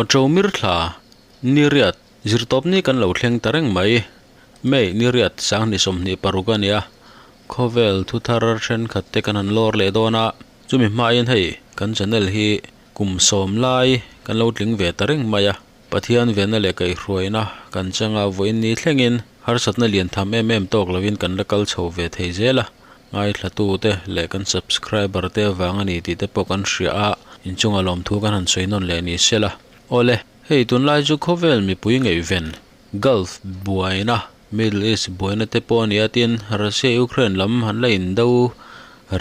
Ṭomir thla ni riat zirtawpni kan lo thleng ta reng mai. May ni riat 2026 a nia. Khawvel thuthar thenkhat te kan han lawr leh dawn a. Chumi hmain hei kan channel hi kum sawm lai kan lo tling ve ta reng mai a. Pathian venna leh kaihhruaina kan changa vawiin ni thlengin harsatna lian tham em em tawk lovin kan la kal chho ve thei zel a. Ngaithlatute leh kan subscriber te avang a ni tih te pawh kan hria a, inchunga lawmthu kan han sawi nawn leh ni sela. Awle, hei tunlai chu khawvel mipui ngaihven, Gulf buaina, Middle East buaina te pawh a ni a tin Russia-Ukraine lam han la indo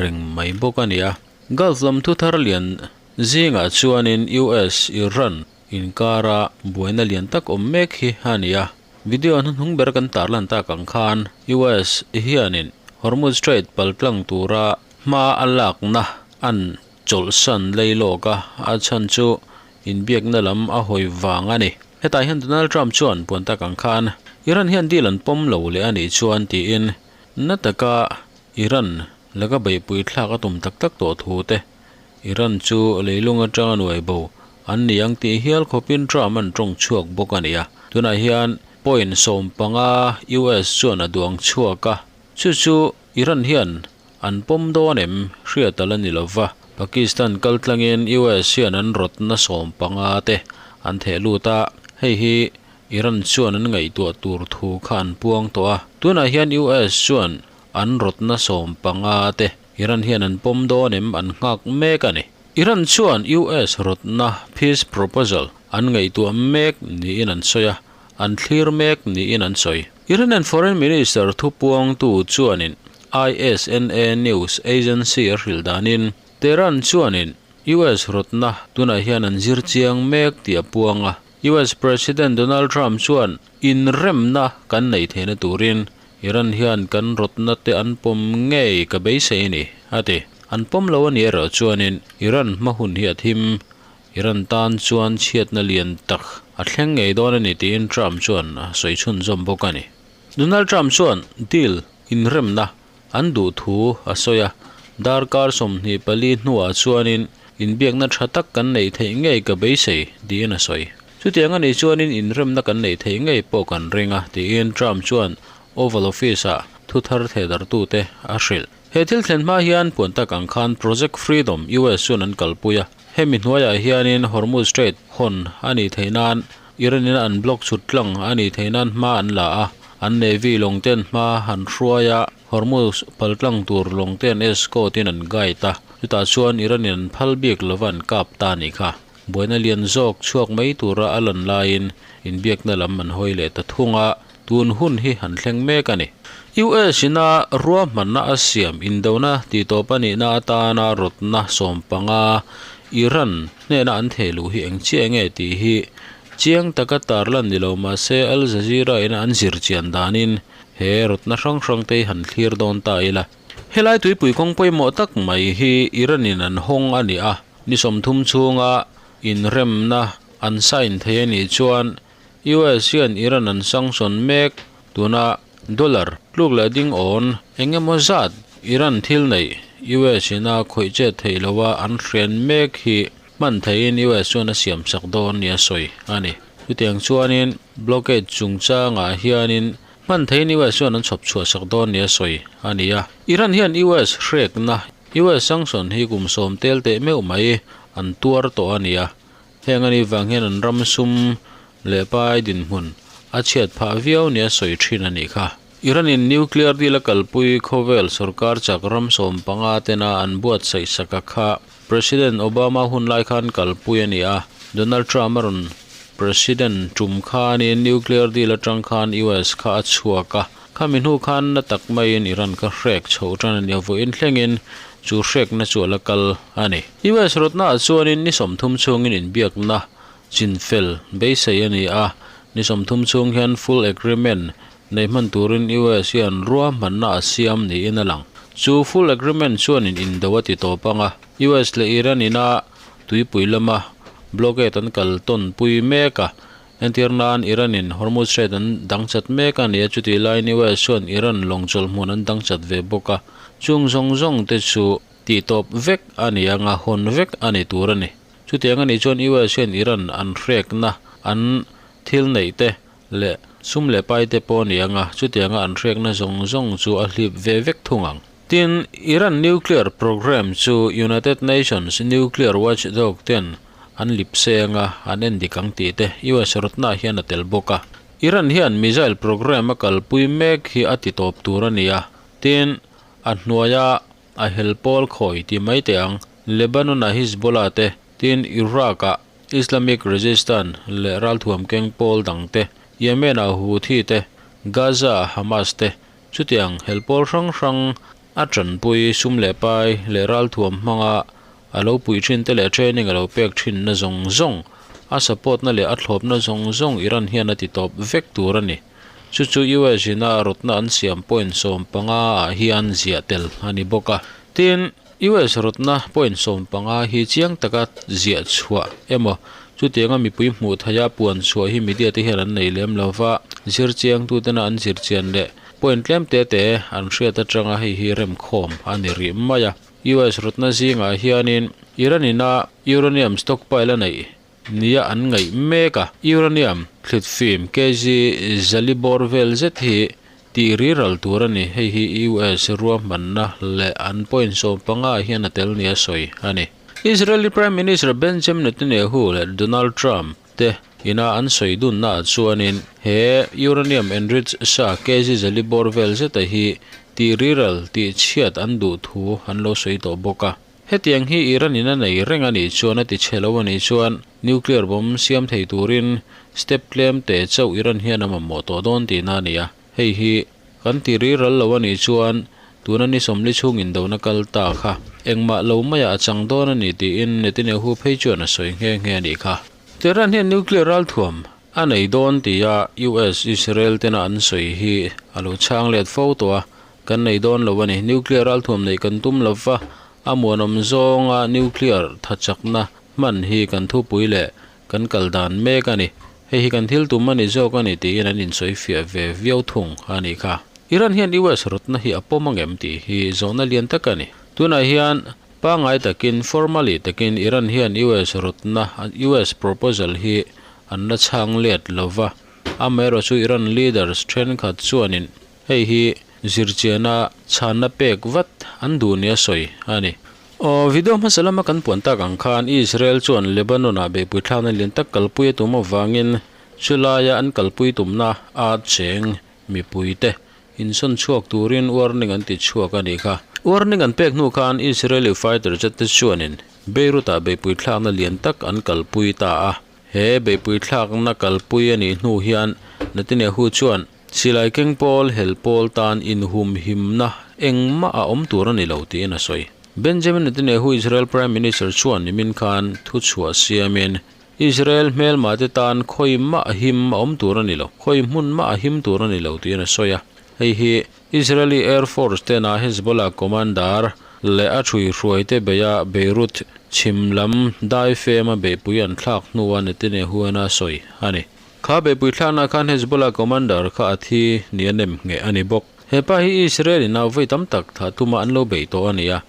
reng mai bawk a ni a. Gulf lam thuthar lian zingah chuanin US-Iran inkara buaina lian tak awm mek hi a ni a. Video hnuhnung ber kan tarlan tak ang khan US hianin Hormuz Strait paltlang tura hma a lakna an chawlhsan lei lawk a, a chhan chu inbiakna lam a hawi vang a ni. Hetah hian Donald Trump chuan puan tak ang khan Iran hian deal an pawm lo leh a nih chuan tiin na taka Iran laka beihpui thlak a tum tak tak tawh thu te Iran chu leilung atanga nuai bo an ni ang tih hial khawpin Trump an tawng chhuak bawk a ni a. Tunah hian point 15 US chuan a duang chhuak a, chu chu Iran hian an pawm dawn em hriat a la ni lova. Pakistan kaltlangin US hian an rawtna 15 te an theh lut a, hei hi Iran chuan an ngaihtuah tur thu kha an puang tawh a. Tunah hian US chuan an rawtna 15 te Iran hian an pawm dawn em an nghak mek a ni. Iran chuan US rawtna peace proposal an ngaihtuah mek niin an sawi a, an thlir mek niin an sawi. Iranian Foreign Minister thupuangtu chuanin ISNA news agency a hrilh danin Tehran chuanin US rawtna tunah hian an zir chiang mek tih a puang a. US President Donald Trump chuan inremna kan nei theihna turin Iran hian kan rawtna te an pawm ngei ka beisei a ni, a ti. An pawm lo a nih erawh chuanin Iran hma hun hi a thim. Iran tan chuan chhiatna lian tak a thleng ngei dawn a ni tiin Trump chuan a sawi chhunzawm bawk a ni. Donald Trump chuan deal inremna an duh thu a sawi a, darkar 24 hnuah chuanin inbiakna tha tak kan neih theih ngei ka beisei tiin a sawi. Chutiang a nih chuanin inremna kan neih theih ngei pawh kan ring a tiin Trump chuan Oval Office-ah thuthar thehdarhtute a hrilh. He thil thlen hma hian puan tak ang khan Project Freedom US chuan an kalpui a, hemi hnuaiah hianin Hormuz Strait hawn a nih theih nan Iran-in an block chhut tlang a nih theih nan hma an la a, an Navy lawng ten hma an hruai a, Hormuz paltlang tur lawng ten escort-in an guide a, chutah chuan Iran-in an phal bik lova an kap ta a nih kha. Buaina lian zawk chhuak mai tura a lan laiin inbiakna lam an hawi leh ta thung a, tun hun hi an thleng mek a ni. US ina ruahmanna a siam indona tihtawp a nihna atana rawtna 15 Iran hnena an theh luh hi eng chiah nge tih hi chiang taka tarlan ni lo mahse Al Jazeera ina an zir chian danin he rawtna hrang hrang te hi han thlir dawn ta ila. Helai tuipui kawng pawimawh tak mai hi Iran in an hawng a ni a. Ni 30 chhunga inremna an sign thei a nih chuan US hian Iran an sanction mek tuna dollar tluk leh ding awn eng emaw zat Iran thil neih US in a khawih chet theih loha an hren mek hi hman theihin US chuan a siam sak dawn nia sawi a ni. Chutiang chuanin blockade chungchangah hianin hman theihin US chuan an chhawp chhuah sak dawn nia sawi a ni a. Iran hian US hrekna US sanction hi kum 10 tel teh meuh mai an tuar tawh a ni a. Heng a nih vang hian an ram sum leh pai dinhmun a chhiat phah viau nia sawi thin a nih kha. Iran in nuclear deal a kalpui khawvel sorkar chak ram 15 tena an buatsaih saka kha President Obama hun lai khan kalpui a ni a. Donald Trump a rawn President tum khanin nuclear deal atang khan US kha a chhuak a. Khami hnu khan na tak maiin Iran kha hrek chhoh tan a ni a, vawiin thlengin chu hrekna chu a la kal a ni. US rawtnaah chuanin ni 30 chhungin inbiakna chinfel beisei a ni a, ni 30 chhung hian full agreement nei hman turin US hian ruahmanna a siam niin a lang. Chu full agreement chuanin indo a ti tawp ang a, US leh Iran ina tuipui lama blockade an kal tawn pui mek a. Entir nan Iran in Hormuz Strait an dang chat mek a ni a, chutih laiin US chuan Iran lawng chawlhmun an dang chat ve bawk a. Chung zawng zawng te chu tihtawp vek a ni anga hawn vek a ni tur a ni. Chutiang a nih chuan US hian Iran an hrekna an thil neih te leh sum leh pai te pawh a ni ang a, chutianga an hrekna zawng zawng chu a hlip ve vek thung ang. Tin, Iran nuclear programme chu United Nations nuclear watchdog ten an lip seng a, an en dik ang tih te US rawtna hian a tel bawk a. Iran hian missile programme a kalpui mek hi a ti tawp tur a ni a, tin, a hnuaia a hel pawl khawi ti mai teh ang, Lebanon-a Hezbollah te, tin Iraq-a Islamic Resistance leh ralthuam keng pawl dang te, Yemen-a Houthi te, Gaza-a Hamas te, chutiang hel pawl hrang hrang a tanpui sum leh pai leh ralthuam hmanga a lo puih thin te leh training a lo pek thinna zawng zawng, a support-na leh a thlawpna zawng zawng Iran hian a ti tawp vek tur a ni. Chu chu US in a rawtna an siam point 15 ah hian ziah tel a ni bawk a. Tin, US rawtna point 15 hi chiang taka ziah chhuah emaw chutianga mipui hmuh theiha puan chhuah hi media te hian an nei lem lo va, zir chiangtutena an zir chian leh point tlem te te an hriat atanga hei hi remkhawm a ni rih mai a. US rawtna zingah hianin Iran ina uranium stockpile a neih nia an ngaih mek a. Uranium thlit fim kg zali bawr vel zet hi tih riral tur a ni. Hei hi US ruahmanna leh an point 15 ah hian a tel nia sawi a ni. Israeli Prime Minister Benjamin Netanyahu leh Donald Trump te ina an sawi dunna ah chuanin he uranium enriched sa kg zali bawr vel zeta hi tih riral tih chhiat an duh thu an lo sawi tawh bawk a. Hetiang hi Iran in a nei reng a nih chuan a ti chhe lo a nih chuan nuclear bomb siam thei turin step tlem te chauh Iran hian a mamawh tawh dawn tihna a ni a. Hei hi kan ti riral lo a nih chuan tuna ni 40 chhung indona kal ta kha engmah lo maiah a chang dawn a ni tiin Netanyahu phei chuan a sawi nghe nghe a nih kha. Tehran hian nuclear ralthuam a nei dawn tia US Israel tena an sawi hi a lo chhang let fo tawh a, Kan nei dawn lo a ni. Nuclear ralthuam neih kan tum lo va, a muanawm zawnga nuclear thachakna hman hi kan thupui leh kan kal dan mek a ni. Hei hi kan thil tum a ni zawk a ni tiin an insawi fiah ve viau thung a nih kha. Iran hian US rawtna hi a pawm angem tih hi zawhna lian tak a ni. Tunah hian pangngai takin, formally takin Iran hian US rawtna, US proposal hi an la chhang let lo va. Amaherawhchu chu Iran leaders thenkhat chuanin Hei hi zirchiana chhanna pek vat an duh nia sawi a ni. Aw, video hmasa lama kan puan tak ang khan Israel chuan Lebanon-ah beihpui thlakna lian tak kalpui a tum avangin chulaia an kalpui tumna a cheng mipuite insawn chhuak turin warning an ti chhuak a nih kha. Warning an pek hnu khan Israeli fighter jet te chuanin Beirut-ah beihpui thlakna lian tak an kalpui ta a. He beihpui thlakna kalpui a nih hnu hian Netanyahu chuan Silai keng pawl hel pawl tan inhumhimna engmah a awm tur a ni lo tiin a sawi. Benjamin Netanyahu Israel Prime Minister chuan nimin khan thuchhuah siamin, Israel hmelmah te tan khawi mah him a awm tur a ni lo, khawi hmun mah a him tur a ni lo tiin a sawi a. Hei hi Israeli Air Force tena Hezbollah commander leh a ṭhuihruaite beia Beirut chhim lam daifema beihpui an thlak hnua Netanyahu-an a sawi a ni. Kha beihpui thlakna khan Hezbollah commander kha a thi ni a nem ngheh a ni bawk. He pa hi Israel in a vawi tam tak thah tuma an lo beih tawh a ni a,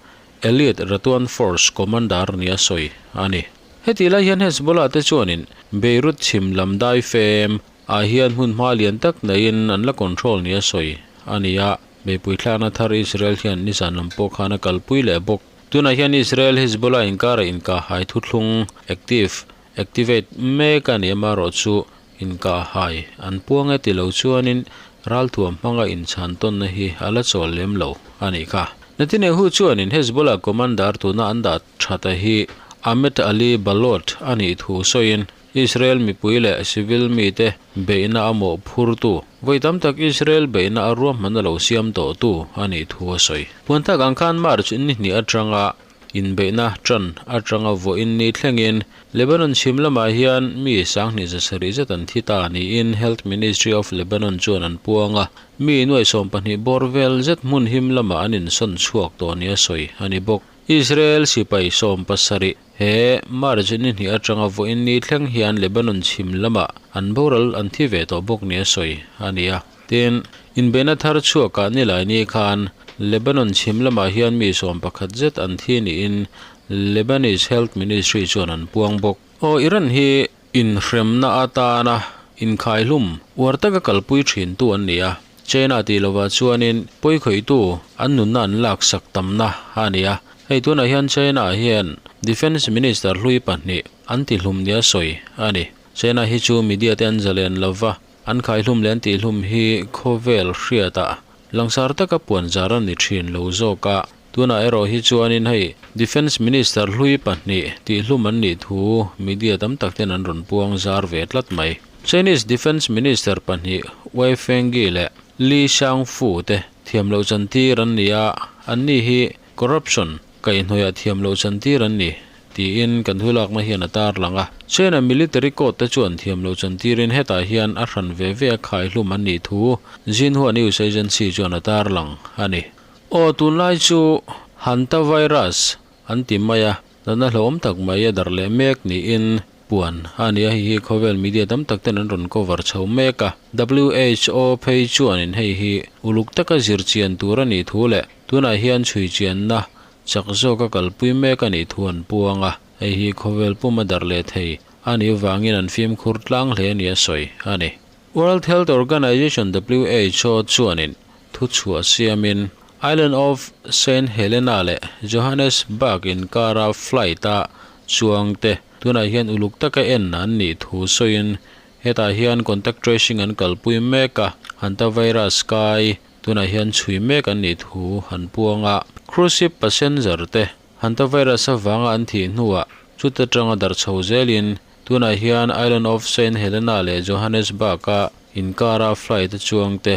Elite Radwan Force commander nia sawi a ni. Hetih lai hian Hezbollah te chuanin Beirut chhim lam dai fem ah hian hmun hma lian tak neiin an la control nia sawi a ni a, beihpui thlakna thar Israel hian nizan lam pawh khan a kalpui leh bawk. Tunah hian Israel Hezbollah inkara inkahhai thuthlung active Activate mek a ni amarawh chu inkahhai an puang e ti lo chuanin ralthuam hmanga inchhan tawnna hi a la chawl lem lo a nih kha. Netanyahu chuanin Hezbollah commander tuna an dah thata hi Ahmed Ali Balot a nih thu sawiin Israel mipui leh civil mite beihna a mawhphurtu, vawi tam tak Israel beihna a ruahman a lo siam tawhtu a nih thu a sawi. Puanthak ang khan March ni hnih atanga Inbeihna ṭan aṭanga vawiin ni thlengin Lebanon chhim lamah hian mi 2700 zet an thi ta niin Health Ministry of Lebanon chuan an puang a, mi nuai 12 bawr vel zet hmun him lamah an insawn chhuak tawh nia sawi a ni bawk. Israel sipai 70 he March ni hnih aṭanga vawiin ni thleng hian Lebanon chhim lamah an boral an thi ve tawh bawk nia sawi a ni a. Tin, inbeihna thar chhuakah nilai ni khan Lebanon chhim lamah hian mi 11 zet an thi niin Lebanese Health Ministry chuan an puang bawk. Aw Iran hi inhremna atana inkhaihlum uar taka kalpui thintu an ni a, China tih lovah chuanin pawikhawihtu an nunna an laksak tamna a ni a. Hei tunah hian China hian Defence Minister hlui pahnih an tihlum nia sawi a ni. China hi chu media te an zalen lova, an khaihlum leh an tihlum hi khawvel hriatah langsar taka puanzar a ni thin lo zawk a. Tunah erawh hi chuanin hei Defence Minister hlui pahnih tihlum an nih thu media tam tak ten an rawn puang zar ve tlat mai. Chinese Defence Minister pahnih Wei Fenghe leh Li Shangfu te thiam loh chantir an ni a, anni hi corruption kaihhnawihah thiam loh chantir an ni tiin kan thulakna hian a tarlang a. China military court te chuan thiam loh chantirin hetah hian a hran ve ve a khaihlum an nih thu Xinhua News Agency chuan a tarlang a ni. Aw tunlai chu Hanta virus an ti mai a, natna hlauhawm tak mai a darh leh mek niin puan a ni a, hei hi khawvel media tam tak ten an rawn cover chho mek a. WHO phei chuanin hei hi uluk taka zir chian tur a nih thu leh tunah hian chhui chianna chak zawka kalpui mek a nih thu an puang a, hei hi khawvel pum a darh leh thei a nih vangin an fimkhur tlang hle nia sawi a ni. World Health Organization, WHO, chuanin thuchhuah siamin Island of Saint Helena leh Johannesburg inkara flight-a chuangte tunah hian uluk taka en an nih thu sawiin hetah hian contact tracing an kalpui mek a, hantavirus kai tunah hian chhui mek an nih thu an puang a. Cruise ship passenger te hantavirus avanga an thih hnuah chuta tanga darh chho zelin Tunah hian Island of Saint Helena leh Johannesburg-a inkara flight a chuangte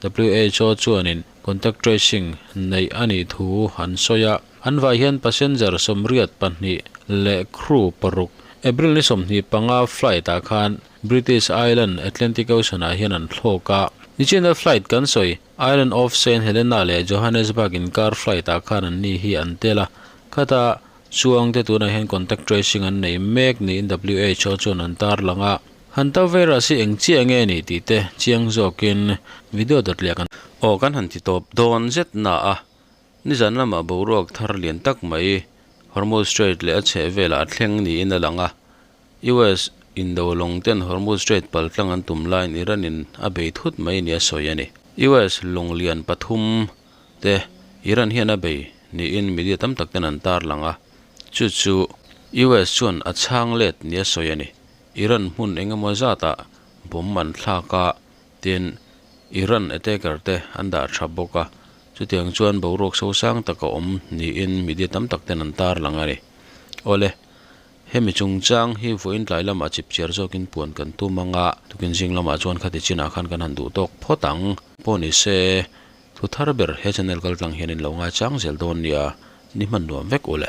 WHO chuanin contact tracing neih a nih thu an sawi a. An vai hian passenger 82 leh crew paruk April ni 25 flight-ah khan British Island Atlantic Ocean-ah hian an thlawk a. Nichina flight kan sawi Island of Saint Helena leh Johannesburg inkar flight-ah khan anni hi an tel a. Khata Chuangte tunah hian contact tracing an nei mek niin WHO chuan an tarlang a. Hantavirus hi eng chiah nge ni tih te chiang zawkin video dawt leh kan. Aw kan han ti tawp dawn zet na a, nizan lamah boruak thar lian tak mai Hormuz Strait leh a chheh velah a thleng niin a lang a. US indo lawng ten Hormuz Strait paltlang an tum laiin Iran in a bei thut mai nia sawi a ni. US lawng lian pathum te Iran hian a bei niin media tam tak ten an tarlang a, chu chu US chuan a chhang let nia sawi a ni. Iran hmun eng emaw zatah bomb an thlak a, tin Iran attacker te an dah tha bawk a, chutiang chuan boruak sosang tak a awm niin media tam tak ten an tarlang a ni. Awle, hemi chungchang hi vawiin tlai lamah chipchiar zawkin puan kan tum ang a, tukin zing lamah chuan khati chinah khan kan han duh tawk phawt ang. Pawh ni se. Thu thar ber he channel kaltlang hian in lo ngaichang zel dawn nia, ni hman nuam vek u le.